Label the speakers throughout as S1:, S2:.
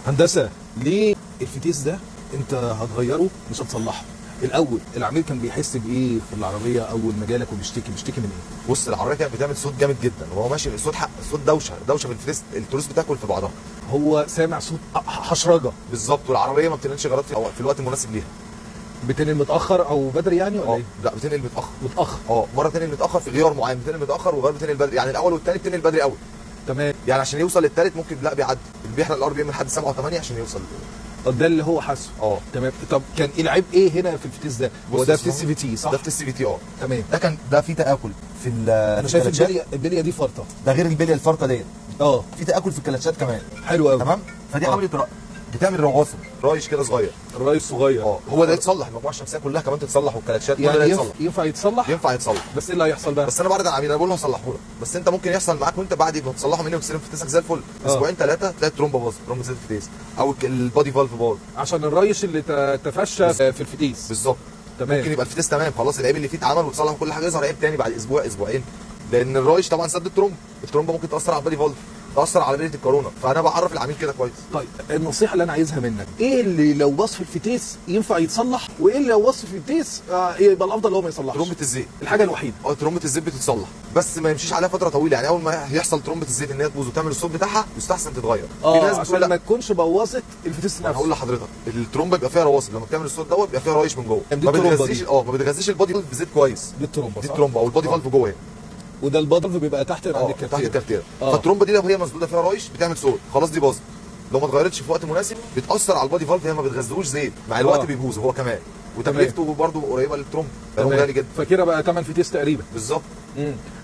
S1: هندسة، ليه الفتيس ده انت هتغيره مش هتصلحه؟ الاول العميل كان بيحس بايه في العربية اول ما جالك وبيشتكي، بيشتكي من ايه؟
S2: بص، العربية كانت بتعمل صوت جامد جدا وهو ماشي، صوت حق، صوت دوشه، دوشه في الفتيس، التروس بتاكل في بعضها.
S1: هو سامع صوت حشرجه
S2: بالظبط، والعربية ما بتنقلش غيارات في الوقت المناسب ليها.
S1: بتنقل متاخر او بدري يعني ولا ايه؟
S2: لا، بتنقل متاخر.
S1: متاخر،
S2: مرة تنقل متاخر في غيار معين، بتنقل متاخر، وغيار بتنقل بدري، يعني الاول والثاني بتنقل بدري قوي.
S1: تمام،
S2: يعني عشان يوصل للثالث ممكن لا بيعدي، بيحرق ال RPM لحد 7 و8 عشان يوصل.
S1: طب ده اللي هو حاسه. تمام. طب كان العيب ايه هنا في الفتيس ده؟ هو ده فتيس CVT صح؟
S2: ده فتيس CVT.
S1: تمام.
S2: ده كان ده في تاكل في
S1: انا شايف البلية دي فرطه،
S2: ده غير البلية الفرطه ديت. في تاكل في الكلاتشات كمان.
S1: حلو قوي.
S2: تمام، فدي عملت بتعمل رواسب، رايش كده صغير،
S1: الرايش صغير.
S2: هو ده يتصلح، المجموعة الشمسية كلها كمان تتصلح، والكلاتشات
S1: يعني
S2: كلها يتصلح.
S1: ينفع يتصلح؟
S2: ينفع يتصلح،
S1: بس ايه اللي هيحصل بقى؟
S2: بس انا بعرض على العميل، انا بقول له هصلحه لك، بس انت ممكن يحصل معاك وانت بعد ما تصلحه مني وتستلم فتيسك زي الفل، اسبوعين ثلاثة تلاقي الترومبه باظت، ترومبه زيت الفتيس او ال body valve باظ
S1: عشان الرايش اللي تفشى في الفتيس.
S2: بالظبط.
S1: تمام.
S2: ممكن يبقى الفتيس تمام خلاص، العيب اللي فيه اتعمل وتصلح كل حاجة، يظهر عيب تاني بعد اسبوع اسبوعين، لان الرايش طبعا سد الترومبه، الترومبه ممكن تاثر على ال body valve، تاثر على بليه الكورونا، فانا بعرف العميل كده كويس.
S1: طيب النصيحة اللي انا عايزها منك، ايه اللي لو باظ في الفتيس ينفع يتصلح، وايه اللي لو باظ في الفتيس يبقى الافضل هو ما يصلحش؟
S2: ترومبه الزيت
S1: الحاجة الوحيدة.
S2: ترومبه الزيت بتتصلح، بس ما يمشيش عليها فترة طويلة، يعني اول ما يحصل ترومبه الزيت ان هي تبوظ وتعمل الصوت بتاعها يستحسن تتغير.
S1: في ناس عشان ما تكونش بوظت الفتيس نفسه.
S2: هقول لحضرتك الترومبه بيبقى فيها رواسب، لما بتعمل الصوت دوت بيبقى فيها رايش من جوه، ما بتغذيش ما بتغذيش ال body valve بزيت كويس.
S1: دي الترومبه،
S2: دي الترومبه او ال body valve جوه هنا،
S1: وده ال body valve بيبقى تحت عند الكارتير،
S2: تحت الكارتير. فالترومبه دي لو هي مسدودة فيها رايش بتعمل صوت، خلاص دي باظت، لو ما اتغيرتش في وقت مناسب بتاثر على ال body valve، هي ما بتغذوش زيت، مع الوقت بيبوظ هو كمان، وتكلفته برده قريبه للترومبه، فهو غالي جدا.
S1: فكده بقى ثمن فتيس تقريبا.
S2: بالظبط.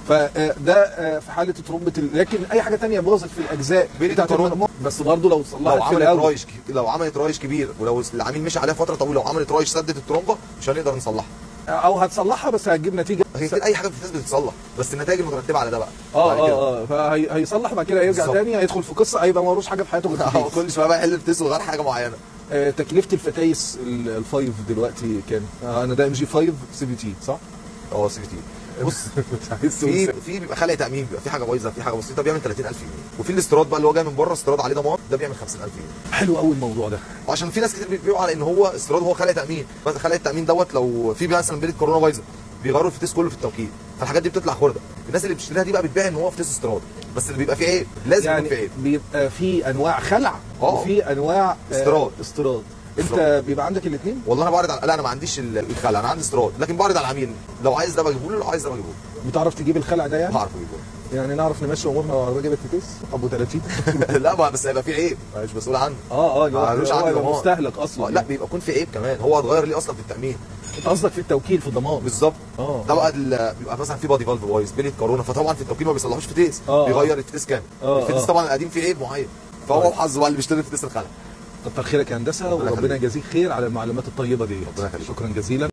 S1: فده في حاله ترومبه، لكن اي حاجة ثانية باظت في الاجزاء بتاعت المجموعة، بس برضه لو اتصلحت
S2: لو عملت رايش كبير، ولو العميل مشي عليها فترة طويلة وعملت رايش سدت الترومبه، مش هنقدر نصلحها،
S1: او هتصلحها بس هتجيب نتيجة.
S2: هي اي حاجة في الفتيس بتتصلح، بس النتائج المترتبة على ده بقى.
S1: فهيصلح بعد كده هيرجع تاني، هيدخل في قصة، هيبقى ما وروش حاجة في حياته غير الفتيس.
S2: كل شوية بقى يحل فتيس وغير حاجة معينة.
S1: تكلفة الفتايس ال five دلوقتي كام؟ انا ده MG 5 CVT صح؟
S2: CVT. بص، في بيبقى خلع تامين، بيبقى في حاجة بايظة، في حاجة بسيطة، بيعمل 30000 جنيه، وفي الاستيراد بقى اللي هو جاي من بره، استيراد عليه ضمان، ده بيعمل 50000 جنيه.
S1: حلو قوي الموضوع ده،
S2: عشان في ناس كتير بيبيعوا على ان هو استيراد وهو خلع تامين، بس خلع التامين دوت لو في مثلا بليه كورونا بايظة بيغيروا الفتيس كله في التوكيل، فالحاجات دي بتطلع خرده. الناس اللي بتشتريها دي بقى بتبيع ان هو فتيس استيراد، بس اللي بيبقى فيه عيب، لازم
S1: يعني
S2: يكون فيه عيب.
S1: بيبقى فيه انواع خلع وفي انواع
S2: استيراد.
S1: استيراد. انت بيبقى عندك الاثنين؟
S2: والله انا بعرض على... لا انا ما عنديش الخلع، انا عندي استيراد، لكن بعرض على العميل، لو عايز ده بجيبه له، لو عايز ده بجيبه له.
S1: بتعرف تجيب الخلع ده يعني؟
S2: بعرف اجيبه.
S1: يعني نعرف نمشي امورنا لو العربية جابت فتيس ابو 30؟
S2: لا بس هيبقى في عيب، مش مسؤول عنه.
S1: ملوش عنده ضمان، مستهلك اصلا.
S2: لا بيبقى يكون في عيب كمان، هو هتغير ليه اصلا في التامين؟
S1: انت قصدك في التوكيل في الضمان.
S2: بالظبط. ده بقى بيبقى مثلا في body valve بايظ، بليه كورونا، فطبعا في التوكيل ما بيصلحوش فتيس، بيغير الفتيس كامل. الفتيس طبعا القديم فيه عيب معين، فهو وحظه بقى اللي بيشتري الفتيس الخلع.
S1: كتر خيرك يا هندسة، وربنا يجازيك خير على المعلومات الطيبة دي.
S2: ربنا يخليك.
S1: شكرا جزيلا.